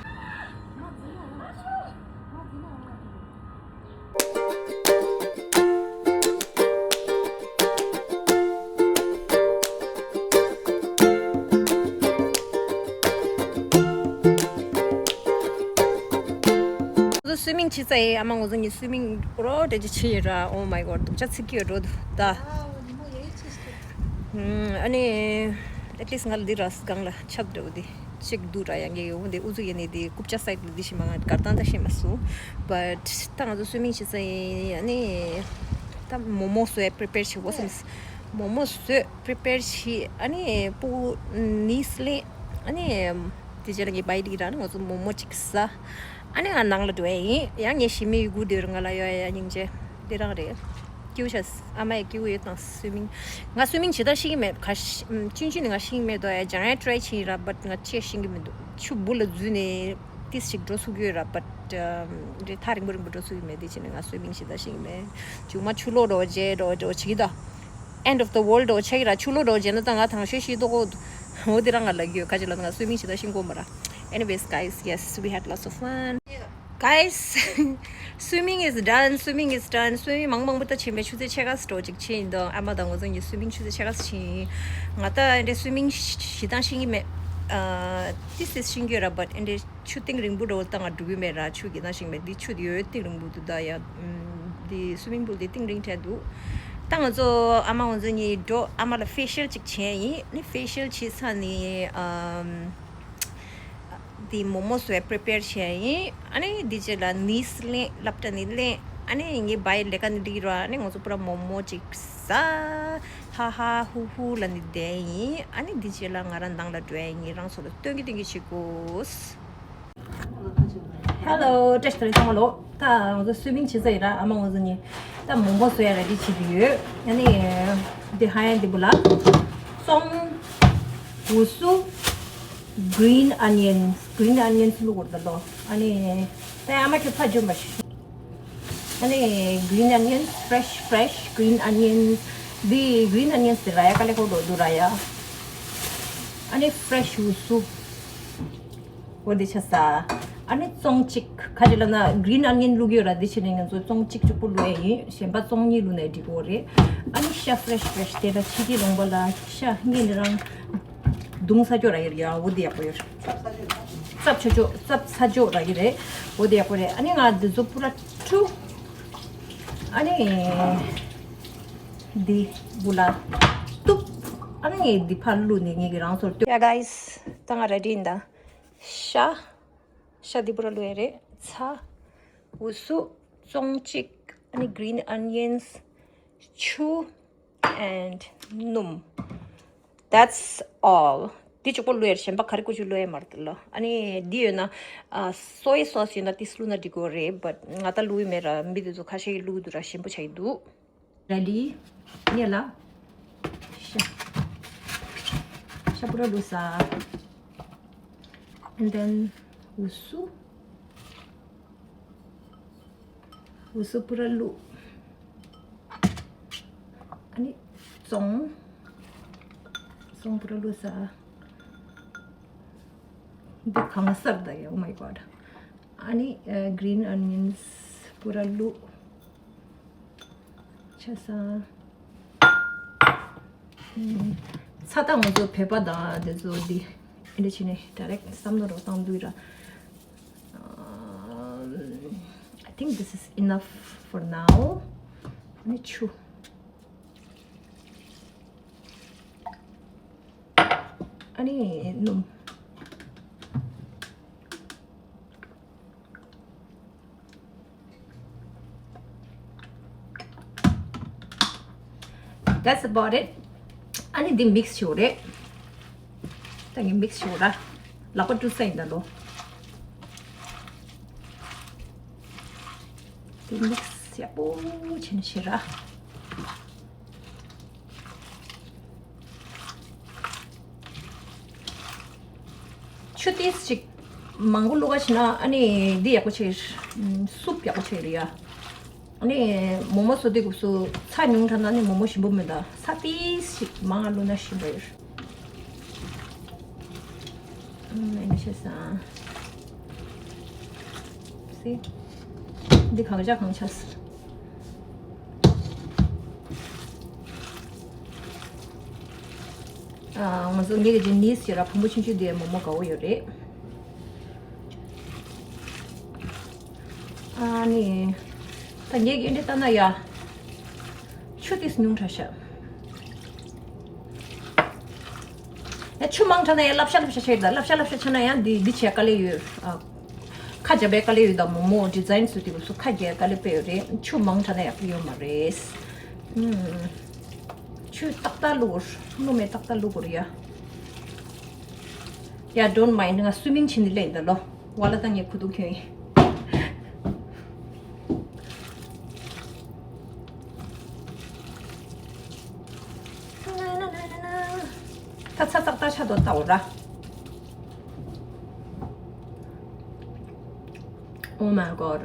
སུའི་མིང་བྱེད་ས་ཡིན། ཨ་མ་ངོ་ཚོ་ངའི་སུའི་མིང་རོ་འདྲ་ཅིག་བྱེད་ཡོད་ར། Oh my god, སྡུག་ཅག་ཚིག་གི་ཡོད་འགྲོ་འདུག་ད། ཨ་ནི་at least ང་ལ་འདི་ར་སྒང་ལ་ཆབ་འདྲ་བོ་འདི་གཅིག་འདུག་ར། ཡང་གི་འོ་འདི་ཨུ་ཚུགས་ཡེ་ནི་འདི་རྐུབ་ཀྱག་སའི་འདི་ཤི་མ་ང་གར་བཏང་ད་ཤི་མ་སུ། But ད་ང་ཚོ་སུའི་མིང་བྱེད་ས་ཡིན། ཨ་ནི་ད་མོག་མོག་བཟོ་ཡ་པི་རི་པེར་བྱེད། What's this? མོག་མོག་བཟོས་པི་རི་པེར་བྱེད། ཨ་ནི་པུ་ནིས་ལེན། ཨ་ནི་དེ་རྗེས་ལ་ངའི་བའི་ཌི་ར་ནི་ང་ཚོ་མོག་མོག་ཅིག་ཟ། ཨ་ནི་ང་ནང་ལ་འགྲོ་ཡ་ཡིན། ཡང་ངའི་ཞི་མི་ཡི་གུ་འདིར་ང་ལ་ཡོད་ཡ་སྙིང་རྗེ། འདི་རང་རེད། སྐྱིའུ་ཤ། ཨ་མ་ཡི་སྐྱིའུ་ཡོད་དང་སུའི་མིང་། ང་སུའི་མིང་ཇི་ལྟར་ཤེས་ཀྱི་མེད། ག་ཤ་ཅུན་ཅུན་ནི་ང་ཤེས་ཀྱི་མེད་དོ། ཡ་ཇང་ཡ་ཊི་རའི་བྱེད་ཡིན་ར། བཊ་ང་ཅི་ཤེས་ཀྱི་མི་འདུག་ཆུ་སྦུག་ལ་འཛུལ་ནས་ཏིས་ཞིག་འགྲོ་ཚུགས་ཀྱི་ཡོད་ར། བཊ་རེད། ཐག་རིང་པོ་རིང་པོ་འགྲོ་ཚུགས་ཀྱི་མེད། དེ་བྱས་ནས་ང་སུའི་མིང་ཇི་ལྟར་ཤེས་ཀྱི་མེད། ཅུང་མ་ཆུ་ལོག་འགྲོ་རྗེས་འགྲོ་འགྲོ་བྱེད་ཀྱི་ད། End of the world འགྲོ་ཆགས་ཀྱི་ར། ཆུ་ལོག་འགྲོ་རྗེས་ན་ད་ང་དང་ཤོས་ཤི་ཏོག་གོ། འོ་དེ་རང་ང་ལ་གི་ཡོད། ཁ་ཅིག་ལ་ང་སུའི་མིང་ཇི་ལྟར་ཤེས་ཀྱི་མ་ར། Anyways, guys, yes, we had lots of fun. Guys, swimming is done. Swimming is done. Swimming མང་མང་པོ་ད་ཕྱིན་པའི་ཆུ་ཚོད་ཕྱེད་ཀ་ཙམ་འགྲོ་ཅིག་ཕྱིན་ཡིན་དོ། ཨ་མ་དང་ངོ་ཚོ་གཉིས་སུའི་མིང་ཆུ་ཚོད་ཕྱེད་ཀ་ཙམ་ཕྱིན། ང་ད་འདྲའི་སུའི་མིང་ཞི་སྟངས་ཤེས་ཀྱི་མེད། ཨ་ཏིས་ཏིས་ཤེས་ཀྱི་ཡོད་ར། བཊ་འདྲའི་ཆུ་གཏིང་རིང་པོ་འགྲོ་ད་ང་འགྲོ་གི་མེད་ར། ཆུ་སྐྱིད་ན་ཞིག་མེད། འདི་ཆུ་འདི་ཡོད་གཏིང་རིང་པོ་འདུག་ད་ཡ། ཨམ། འདི་སུའི་མིང་པུལ་འདི་གཏིང་རིང་དྲགས་འདུག་ད་ང་ཚོ་ཨ་མ་ང་ཚོ་གཉིས་འགྲོ། ཨ་མ་ལ་ཕེ་ཤལ་ཅིག་བྱས་ཡིན། ནི་ཕེ་ཤལ་བྱས་ཚར་ནི་ཨམ། འདི་མོག་མོག་བཟོས་པི་རི་པེར་བྱས་ཡིན། ཨ་ནི་འདི་རྗེས་ལ་ནིས་ལེན། སློབ་གྲྭ་ནས་ལེན། ཨ་ནི་ངའི་བའི་ལས་ཀ་ནི་འགྲིག་ར། ཨ་ནི་ང་ཚོ་པུ་ར་མོག་མོག་ཅིག་ཟ། ཧ་ཧ་ཧུ་ཧུ་ལ་ནི་བསྡད་ཡིན། ཨ་ནི་འདི་རྗེས་ལ་ང་རང་ནང་ལ་འགྲོ་ཡ་ཡིན། རང་ཚོ་ལ་སྟོན་གི་སྟོན་གི་བྱེད་དགོས། Hello, བཀྲ་ཤིས་བདེ་ལེགས་ཚང་མ་ལོ། ད་ང་ཚོ་སུའི་མིང་བྱེད་ས་ཡིན་ར། ཨ་མ་ང་ཚོ་གཉིས་ད་མོག་མོག་བཟོ་ཡ་རེ་ཌི་བྱེད་ཀྱི་ཡོད། ཨ་ནི་འདི་ཧ་ཡ་འདི་བུ་ལ་ཙོང་འུ་སུ། Green onions, green onions བླུགས་དགོས་ད་ལོ། ཨ་ནི་ད་ཨ་མ་ཁྱོད་ཕ་འཇོན་པ་ཞིག་ཨ་ནི་green onions, fresh, fresh green onions. འདི་green onions དེ་ར་ཡ་དཀའ་ལས་ཁག་འགྲོ་འདུག་ར་ཡ། ཨ་ནི་fresh འུ་སུ། འོ་འདི་ཆ་ས། ཨ་ནི་ཙོང་གཅིག་ཁ་ཅིག་ལ་ན་green onion བླུགས་ཡོད་ར། འདི་ཕྱིར་ནས་ང་ཚོ་ཙོང་གཅིག་གཅིག་པོ་བླུགས་ཡ་ཡིན། གཞན་པ་ཙོང་གཉིས་བླུགས་ནས་འགྲིག་གོ་རེད། ཨ་ནི་ཤ་fresh, fresh དེ་ལ་ཕྱི་དེ་ལོང་པ་ལ་ཤ་ངེད་ནི་རང་བརྡུང་ས་ཅོག་ར་ཡོད་ར་ཡ། འོ་འདི་ཡག་པོ་ཡོད། རྩབ་ཆོག་ཆོག་རྩབ་ས་ཅོག་ར་གི་རེད། འོ་འདི་ཡག་པོ་རེད། ཨ་ནི་ང་འདི་ཚོ་པུ་ར་ཁྲུ། ཨ་ནི་འདི་བུ་ལ་གཏུབ། ཨ་ནི་འདི་ཕར་བླུགས་ནས་ངེད་ཀྱི་རང་ཚོར་སྟོན། Yeah, guys, ད་ང་རེ་ཌི་ཡིན་ད། ཤ། ཤ་འདི་པུ་ར་བླུགས་ཡ་རེད། ཚྭ། འུ་སུ། ཙོང་གཅིག་ཨ་ནི་green onions, ཆུ། And སྣུམ། That's all. འདི་གཅིག་པོ་བླུགས་ཡ་རེད། གཞན་པ་ག་རེ་ཀུ་ཅི་བླུགས་ཡ་མ་རེད་ལ། ཨ་ནི་འདི་ཡོད་ན་ཨ་soy sauce ཡོད་ན་ཏིས་བླུགས་ན་འགྲིག་གོ་རེད། But ང་ད་བླུགས་ཡི་མེད་ར། མི་དེ་ཚོ་ཁ་ཤས་ཀྱིས་བླུགས་འདུག་ར། ཞིམ་པོ་ཆགས་ཀྱི་འདུག་ར་ལི། ངས་ལ། ཤ། ཤ་པུ་ར་བླུགས་ས། And then འུ་སུ། འུ་སུ་པུ་ར་བླུགས། ཨ་ནི་ཙོང་། ཙོང་པུ་ར་བླུགས་ས། འདི་གང་སར་ད་ཡ། Oh my god. ཨ་ནི་ཨ་green onions པུ་ར་བླུགས། ཆ་ས། ཚྭ་ད་ང་ཚོ་བོད་པ་དང་དེ་ཚོ་འདི་ཨེ་འདྲ་བྱས་ནས་direct བསམ་བློ་རོགས་བཏང་འདུག་ར། Um, I think this is enough for now. ཨ་ནི་ཆུ། ཨ་ནི་སྣུམ། That's about it. ཨ་ནི་འདི་mix བྱེད་དགོས་རེད། ད་ངས་mix བྱེད་དགོས་ར། ལག་པ་བཀྲུ་ས་ཡིན་ད་ལོ། འདི་mix ཡག་པོ་བྱས་ནས་བྱེད་ར། ཆུ་ཏིས་ཅིག་མང་པོ་བླུགས་པ་བྱས་ན་ཨ་ནི་འདི་ཡག་པོ་བྱེད། སུབ་ཡག་པོ་བྱེད་རེད་ཡ། ཨ་ནི་མོག་མོག་བཟོ་དུས་སྐབས་སུ་ཚྭ་ཉུང་དྲགས་ན་ཨ་ནི་མོག་མོག་ཞིམ་པོ་མིན་ད། ཚྭ་ཏིས་ཅིག་མང་བླུགས་ན་ཞིམ་པོ་ཡོད། ཨ་ནི་བྱས་ས། See? འདི་གང་ཆ་གང་ཆ་ཟེར། ཨ། ང་ཚོ་ངེད་ཀྱི་ནིས་ཡོད་ར། བུ་མོ་ཆུང་ཆུང་དེ་མོག་མོག་དགའ་བོ་ཡོད་རེད། ཨ་ནི། ད་ངས་འདི་འདྲ་ལྟ་ན་ཡ། ཆུ་ཏིས་ཉུང་དྲགས་ཤག་ཡ་ཆུ་མང་དྲགས་ན་ཡ་སླབ་ཤ་སླབ་ཤ་ཆགས་ཡོད་ད། སླབ་ཤ་སླབ་ཤ་ཆགས་ན་ཡང་འདི་འདི་བྱས་དཀའ་ལས་ཡོད། ཨ། ཁ་རྒྱབ་པའི་དཀའ་ལས་ཡོད་ད། མོག་མོག་ཌི་ཛའིན་སུ་དེ་གུ་སུ་ཁ་རྒྱབ་དཀའ་ལས་དཔེ་ཡོད་རེད། ཆུ་མང་དྲགས་ན་ཡག་པོ་ཡོད་མ་རེད། ཨུམ། ཆུ་ཏག་ཏག་བླུགས། སྣུམ་མེད་ཏག་ཏག་བླུགས་དགོས་རེད་ཡ། ཡ་don't mind ང་སུའི་མིང་བྱིན་ནི་ལེན་ད་ལོ། ཝ་ལ་ད་ངས་ཁུ་ཐུག་ཁྱོད་ཡིན། ད་ཚ་ཚག་ཏག་ཆ་དོ་ལྟ་འོ་ར། Oh my god.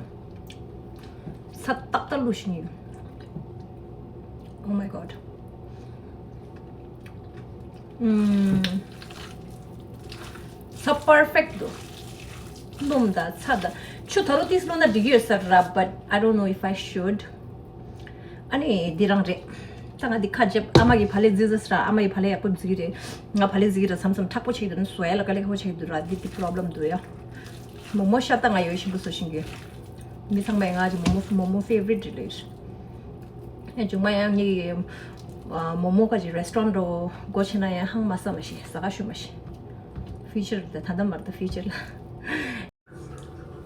ཚ་ཏག་ཏག་བླུགས་ཤིང་ཡིན། Oh my god. ཚ་perfect འདུག་སྣུམ་དང་ཚ་དང་། ཆུ་ད་རུང་ཏིས་བླུགས་ན་འགྲིག་གི་ཡོད་ས་རེད་ར། But I don't know if I should. ཨ་ནི་འདི་རང་རེད། ད་ང་འདི་ཁ་རྒྱབ། ཨ་མ་གི་བག་ལེབ་རྫིག་རྫིག་ར། ཨ་མ་གི་བག་ལེབ་ཡག་པོ་རྫིག་རེད། ང་བག་ལེབ་རྫིག་ར་མཚམས་མཚམས་མཁྲེགས་པོ་ཆགས་འདུག་སོ་ཡ་ལ་དཀའ་ལས་ཁག་པོ་ཆགས་འདུག་ར། འདི་འདི་problem འདུག་ཡ། མོག་མོག་ཤ་སྟག་ང་ཡོད་ཞིམ་པོ་བཟོ་ཤེས་ཀྱི། མི་ཚང་མས་ང་ཅི་མོག་མོག་མོག་མོག་favorite རེད་ལེ། ཨེ་མཇུག་མ་ཡང་ངའི་མོག་མོག་ག་ཅི་restaurant འགྲོ་སྒོ་ཕྱེ་ན་ཡང་ཧང་མ་ས་མ་ཤེས། ཟ་ག་ཤོད་མ་ཤེས། Future ད་ད་ལྟ་མ་རེད་ད། Future ལ།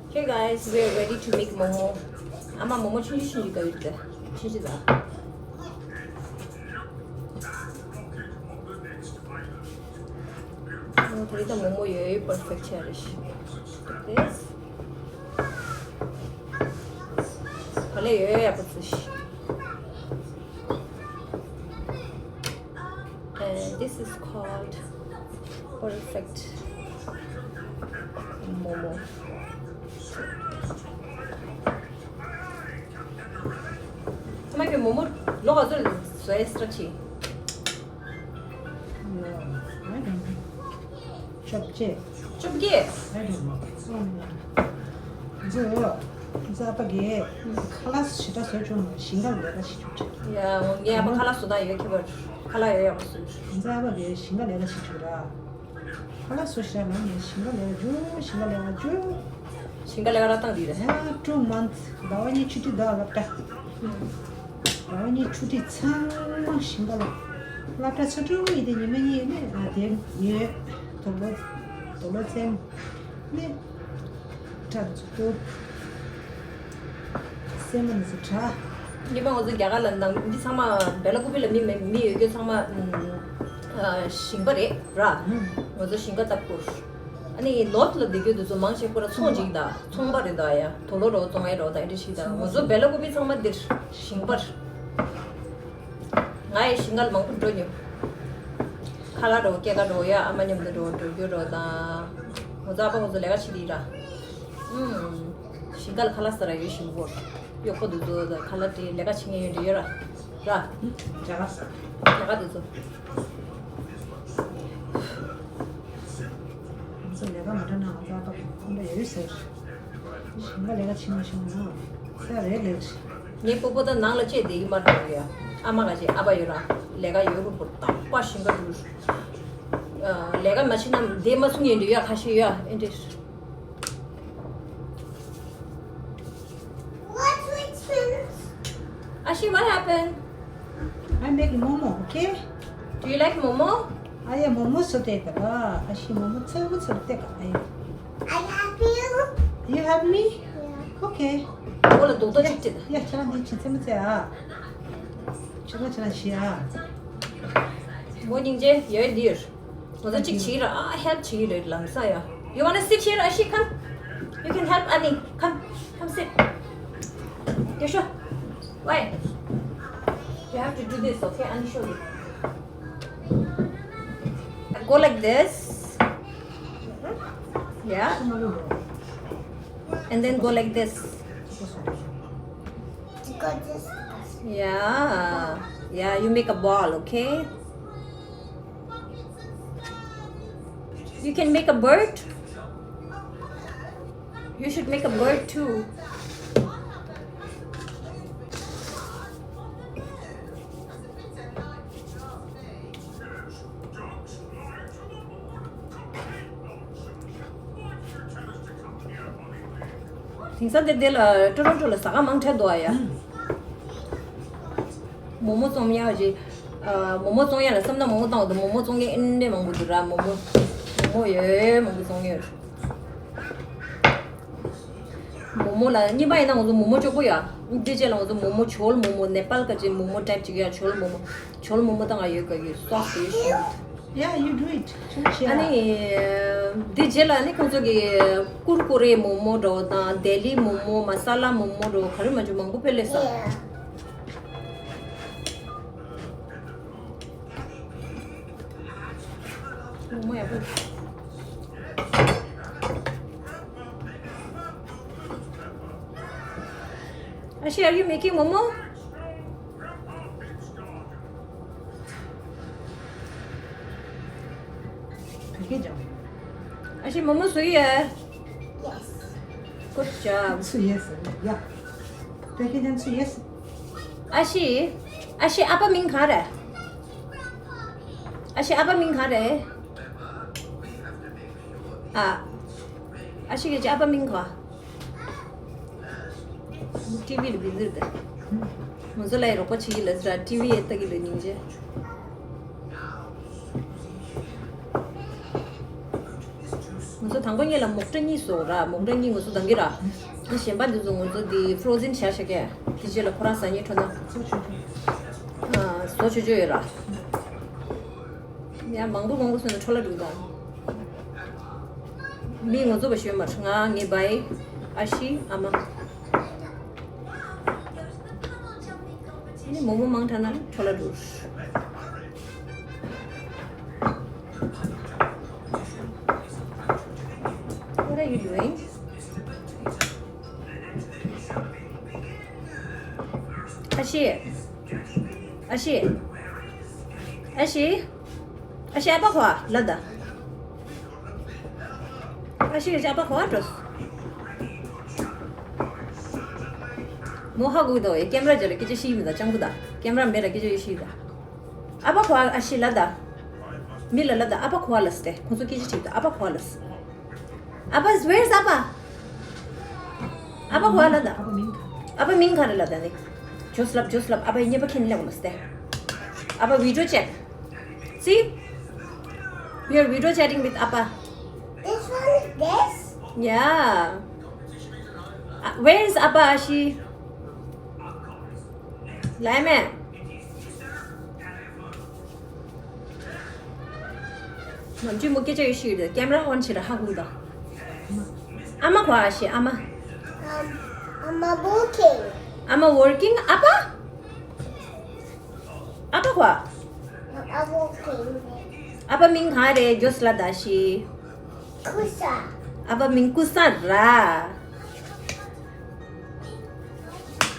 Okay guys, we are ready to make momo. ཨ་མ་མོག་མོག་ཆུང་ཆུང་ཆུང་ཆུང་ག་ཡོད་དེ། ཆུང་ཆུང་ལ། ཨོ་ད་རེས་ད་མོག་མོག་ཡོད་ཡོད་perfect ཆགས་རེད། This བག་ལེབ་ཡོད་ཡོད་ཡག་པོ་བཟོས་ཤིག And this is called perfect momo. ཁ་མ་ཁྱོད་མོག་མོག་ལོ་ག་ཚོད་བཟོས་start བྱས། བཅོ་བརྒྱད། བཅོ་བརྒྱད། ང་ཚོ་ང་ཚོ་ཨ་ཕ་གིས་ཁ་ལག་ཞེ་དྲག་བཟོ་བཅུག་ནས་ཞིང་ཁ་ལས་ཀ་བྱེད་བཅུག་ཅིག་ཡ་ངའི་ཨ་ཕ་ཁ་ལག་བཟོ་སྟངས་ཡོད་ཁྱད་པར། ཁ་ལག་ཡོད་ཡག་པོ་བཟོས། ང་ཚོ་ཨ་ཕ་གིས་ཞིང་ཁ་ལས་ཀ་བྱེད་བཅུག་ར། ཁ་ལག་བཟོ་ཞེ་དྲག་ལབ་ནས་ཞིང་ཁ་ལས་ཀ་རྒྱུགས། ཞིང་ཁ་ལས་ཀ་རྒྱུགས། ཞིང་ཁ་ལས་ཀ་ར་སྟངས་འདི་རེད། ཡ་two months ཟླ་བ་གཉིས་ཆུ་ཊི་ཟླ་བ་སློབ་གྲྭ། ཟླ་བ་གཉིས་ཆུ་ཊི་ཚང་མ་ཞིང་ཁ་ལ། སློབ་གྲྭ་ཆུ་ཊི་ཡིན་དེ་ཉི་མ་གཉིས་ནས་ཨ་དེ་ཉོས། དུག་ལོག་དུག་ལོག་བཙེམས་ནས་ཁྲག་ཚུགས་ཏུ་སེན་མོ་ནས་སུ་ཁྲག་ཉི་མ་ང་ཚོ་རྒྱ་གར་ལ་ནང་འདི་ཚང་མ་བེ་ལ་ཀུ་པི་ལ་མི་མི་མི་ཡོད་རྒྱུ་ཚང་མ་ཨ་ཞིང་པ་རེད་ར། ང་ཚོ་ཞིང་ཁ་བཏབ་དགོས། ཨ་ནི་ནོར་ཐ་ལ་བསྡད་རྒྱུ་དེ་ཚོ་མང་ཆེ་ཁོ་ར་ཚོང་ཅིག་དང་ཚོང་པ་རེད་ད་ཡ། དུག་ལོག་རོགས་བཙོང་ཡ་རོགས་དང་ཨེ་འདྲ་ཞིག་དང་ང་ཚོ་བེ་ལ་ཀུ་པི་ཚང་མ་འདིར་ཞིང་པར། ང་ཡི་ཞིང་ཁ་ལ་མང་པོ་འགྲོ་མྱོང་། ཁ་ལག་རོགས་སྐྱེལ་ག་རོགས་ཡ་ཨ་མ་མཉམ་དུ་རོགས་འགྲོ་རྒྱུ་རོགས་དང་། ང་ཚོ་ཨ་ཕ་ང་ཚོ་ལས་ཀ་བྱེད་ཀྱི་ར། ཨུམ། ཞིང་ཁ་ལ་ཁ་ལག་ཟ་ར་ཡོད་ཞིང་པོར། གཡོག་པོ་འདུག་འདུག་ཁ་ལག་དེ་ལས་ཀ་བྱེད་མཁན་ཡོད་འདྲ་ཡོད་ར། ར། རྒྱ་གར་ས། རྒྱ་གར་དེ་ཚོ། ང་ཚོ་ལས་ཀ་མ་འགྲོ་ན་ང་ཚོ་ཨ་ཕ་ཁོམ་པ་ཡོད་ཟེར། ཞིང་ཁ་ལས་ཀ་བྱེད་མ་ཤེས་ན་ས་རེད་ལས། ངའི་སྤོ་བོ་ད་ནང་ལ་བཅད་བསྡད་ཀྱི་མ་རེད་ཡ། ཨ་མ་ག་ཅེ་ཨ་ཕ་ཡོད་ར། ལས་ཀ་ཡོད་རུ་པོ་རྟག་པ་ཞིང་ཁ་འགྲོ། ལས་ཀ་མ་བྱེད་ན་བསྡད་མ་སོང་ཡིན་འདྲ་ཡ། ཁ་ཤས་ཡ་ཨེ་འདྲ། What's with Ashi, what happened? I make momo, okay? Do you like momo? ཨ་ཡ་མོག་མོག་བཟོ་དེ་ག་ལ། ཨ་ཤི་མོག་མོག་ཚ་བོ་ཚ་བོ་དེ་ག་ཨ་ཡ། I help you. You help me? Yeah. Okay. འོ་ལ་རྡོག་རྡོག་ཅིག་བྲིས། ཡ་ཁྱེད་རང་འདི་ཕྱི་ཚེ་མ་ཚེ་ཨ། ཁྱེད་རང་ཁྱེད་རང་ཤི་ཨ། མོ་སྙིང་རྗེ་ཡོད་འདིར། ང་ཚོ་གཅིག་བྱེད་ཀྱི་ར། ཨ་help བྱེད་ཀྱི་རེད་ལམ་སང་ཡ། You wanna sit here, Ashi? Come. You can help Ani. Come. Come sit. Yosho. Why? You have to do this, okay? Ani, show you. Go like this. Yeah. And then go like this. Yeah. Yeah, you make a ball, okay? You can make a bird. You should make a bird too. དེང་སང་དེ་དེ་ལ་ཀྲོ་རོན་ཀྲོ་ལ་ཟ་ཁང་མང་དྲགས་འདུག་ཨ་ཡ། མོག་མོག་བཙོང་ཡག་ཅིག་ཨ། མོག་མོག་བཙོང་ཡག་ལ་བསམ་ན་མོག་མོག་བཏང་བ་དང་། མོག་མོག་བཙོང་མཁན་ཨེ་འདྲས་མང་པོ་འདུག་ར། མོག་མོག་མོག་མོག་ཡོད་མང་པོ་བཙོང་མཁན་ཡོད། མོག་མོག་ལ་གཉིས་པ་ཡིན་ན་ང་ཚོ་མོག་མོག་ལྕོག་པོ་ཡ། འདི་རྗེས་ལ་ང་ཚོ་མོག་མོག་ཇོལ་མོག་མོག་ནེ་པཱལ་ག་ཅིག་མོག་མོག་ཊའིབ་ཅིག་ཡ། ཇོལ་མོག་མོག་ཇོལ་མོག་མོག་ད་ང་ཡོད་ག་ཡོད། སོ་སི་དེ་ཡོད་ཤི། Yeah, you do it. Sure, sure. ཨ་ནི། འདི་རྗེས་ལ་ནི་ཁོང་ཚོ་གི་ཀུར་ཀུ་རེ་མོག་མོག་འདྲ་བོ་དང་། ལྡི་ལི་མོག་མོག་མ་ས་ལ་མོག་མོག་འདྲ་བོ་ག་རེ་མ་བྱུང་མང་པོ་སྤེལ་ལེ་ས། Yeah. མོག་མོག་ཡག་པོ། Ashi, are you making momo? Ashi, momo བཟོ་ཡི་ཡོད། Yes. Good job. So yes, yeah. Package and so yes. Ashi, Ashi, ཨ་ཕ་མིང་གང་རེད། Ashi, ཨ་ཕ་མིང་གང་རེད། ཨ། Ashi གི་ཨ་ཕ་མིང་གང་། ཊི་ཝི་ལ་བི་ཟིར་ཏེ། ང་ཚོ་ལ་ཡི་རོགས་པ་བྱེད་ཀྱི་ལ་ཟེར་ར། ཊི་ཝི་ཡེ་ལྟ་གི་ལ་སྙིང་རྗེ། ང་ཚོ་དང་པོ་ཉིད་ལ་མོག་ཏྲ་གཉིས་བཟོ་ར། མོག་ཏྲ་གཉིས་ང་ཚོ་འདང་གི་ར། ཨ་གཞན་པ་འདི་ཚོ་ང་ཚོ་འདི་ཕྲོ་ཟན་བྱ་བྱ་གས། དེ་རྗེས་ལ་ཁོ་རང་ཟ་སྙིང་འདོད་ན། ཨ། བཟོ་ཆོག་ཆོག་ཡོད་ར། ཡང་མང་པོ་མང་པོ་བཟོས་ན་འཕྲོ་བརླག་འགྲོ་གི་འདུག་མི་ང་ཚོ་བ་ཞོན་མར་ང་ངའི་བའི་ཨ་ཤི་ཨ་མ། ནི་མོག་མོག་མང་དྲགས་ན་འཕྲོ་བརླག་འགྲོ། What are you doing? ཨ་ཤི། ཨ་ཤི། ཨ་ཤི། ཨ་ཤི་ཨ་ཕ་ཁོ་ལ་ད། ཨ་ཤི་ཨ་ཕ་ཁོ་འགྲོ། མོ་ཧ་གོ་གི་འདུག་ཀེམ་ར་རྗེས་ལ་སྐད་ཆ་བཤད་ཀྱི་མི་འདུག་སྤྱང་པོ་ད། ཀེམ་ར་མེད་ལ་སྐད་ཆ་བཤད་ཀྱི་འདུག་ཨ་ཕ་ཁོ་ཨ་ཤི་ལ་ད། མི་ལ་ལ་ད་ཨ་ཕ་ཁོ་ལ་སྟེ། ཁོང་ཚོ་སྐད་ཆ་དྲིས་ད་ཨ་ཕ་ཁོ་ལ་སྟེ། ཨ་ཕ། Where's ཨ་ཕ། ཨ་ཕ་ཁོ་ཨ་ལ་ད། ཨ་ཕ་མིང་ག་རེ་ལ་ད་ནི། ཇོས་ལབ་ཇོས་ལབ། ཨ་ཕ་ཡིན་ཉེ་པ་ཁྱེད་ལ་ལ་སྟེ། ཨ་ཕ་video chat. See? We are video chatting with ཨ་ཕ། This one is this? Yeah. Uh, where's ཨ་ཕ་ཨ་ཤི། ལའི་མེ། ནམ་རྒྱུན་མོ་སྐད་ཆ་ཡོད་ཤི་ཡོད་ཀེམ་ར་ཨོན་བྱེད་ར་ཧ་གོ་གི་འདུག་ཨ་མ་ཁོ་ཨ་ཤི་ཨ་མ། I'm, I'm a working. ཨ་མ་working ཨ་ཕ། ཨ་ཕ་ཁོ། I'm a working. ཨ་ཕ་མིང་གང་རེད། ཇོས་ལ་ད་ཤི། ཀུ་ས། ཨ་ཕ་མིང་ཀུ་ས་ར།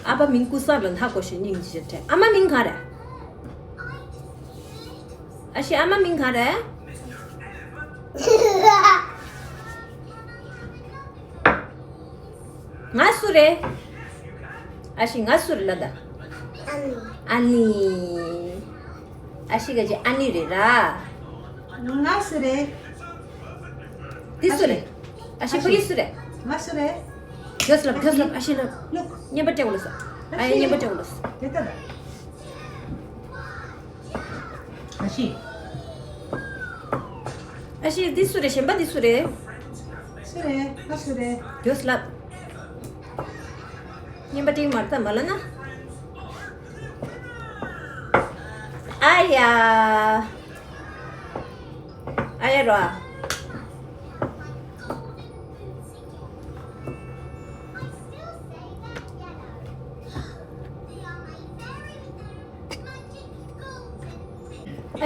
ཨ་ཕ་མིང་ཀུ་ས་ར་ལ་ཧ་གོ་ཤི་སྙིང་རྗེ་ཆེ། ཨ་མ་མིང་གང་རེད། ཨ་ཤི་ཨ་མ་མིང་གང་རེད། ང་སུ་རེད། ཨ་ཤི་ང་སུ་རེད་ལ་ད། ཨ་ནི། ཨ་ནི། ཨ་ཤི་ག་ཅི་ཨ་ནི་རེད་ར། ང་སུ་རེད། འདི་སུ་རེད། ཨ་ཤི་ཕ་གི་སུ་རེད། ང་སུ་རེད། ཇོས་ལབ་ཇོས་ལབ། ཨ་ཤི་ལབ། ལུག་བརྙན་པ་སྤྲད་གོ་ལ་ས། ཨ་ཡ་བརྙན་པ་སྤྲད་གོ་ལ་ས། དེ་ལྟ་ལ། ཨ་ཤི། ཨ་ཤི་འདི་སུ་རེད། གཞན་པ་འདི་སུ་རེད། སུ་རེད། ང་སུ་རེད། ཇོས་ལབ། བརྙན་པ་སྤྲད་མར་ད་མ་ལ་ན། ཨ་ཡ། ཨ་ཡ་རོ།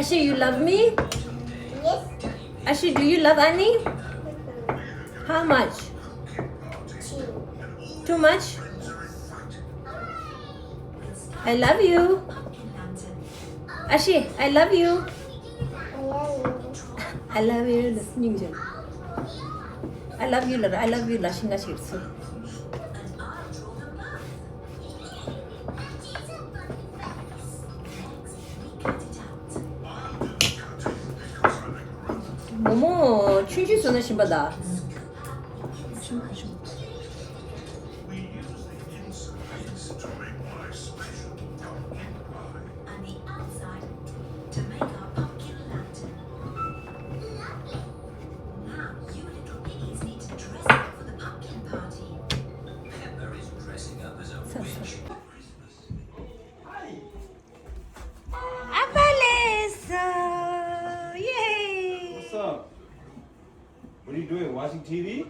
Ashi, you love me? Yes. Ashi, do you love Annie? How much? Too. Too much? I love you. Ashi, I love you. I love you. I love you. Listen, you. I love you, love. I love you, love. མོ་མོ་ཆུང་ཆུང་བཟོས་ན་ཞིམ་པ་ད། What's up? What are you doing? Watching T V?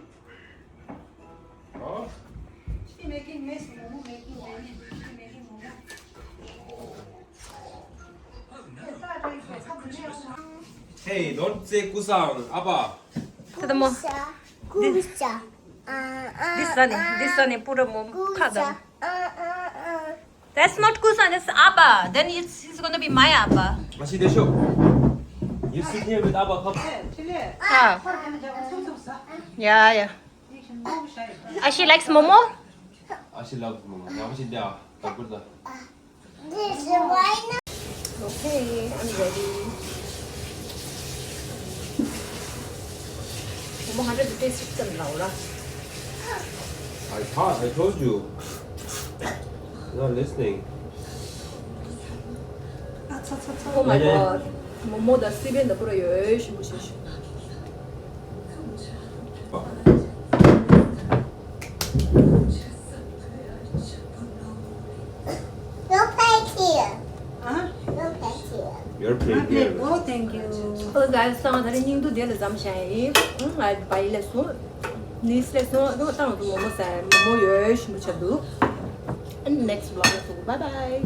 Huh? She making mess, Momo making mess. She making Momo. Hey, don't say kusang, apa. To the mo. Kusa. Ah, ah, This one, this one, put a mo. Kada. Ah, ah, ah. That's not kusa, that's abba. Then it's, he's gonna be my abba. Ashi desho. You sit here with Abba cup. Ah. Yeah, yeah. Ah, she likes momo? Ashi loves momo. Yamashi da. Takurda. This is why not. Okay, I'm ready. Momo hundred rupees system laura. I thought I told you. Not listening. Oh my god. Momo da siben da pura yo shi bu shi. No play here. Huh? No play here. You're playing here. Oh, thank you. Oh guys, so that you do the exam shine. I buy less one. This less one. No, thank you momo sai. Momo yo shi bu cha du. And next vlog. Bye bye.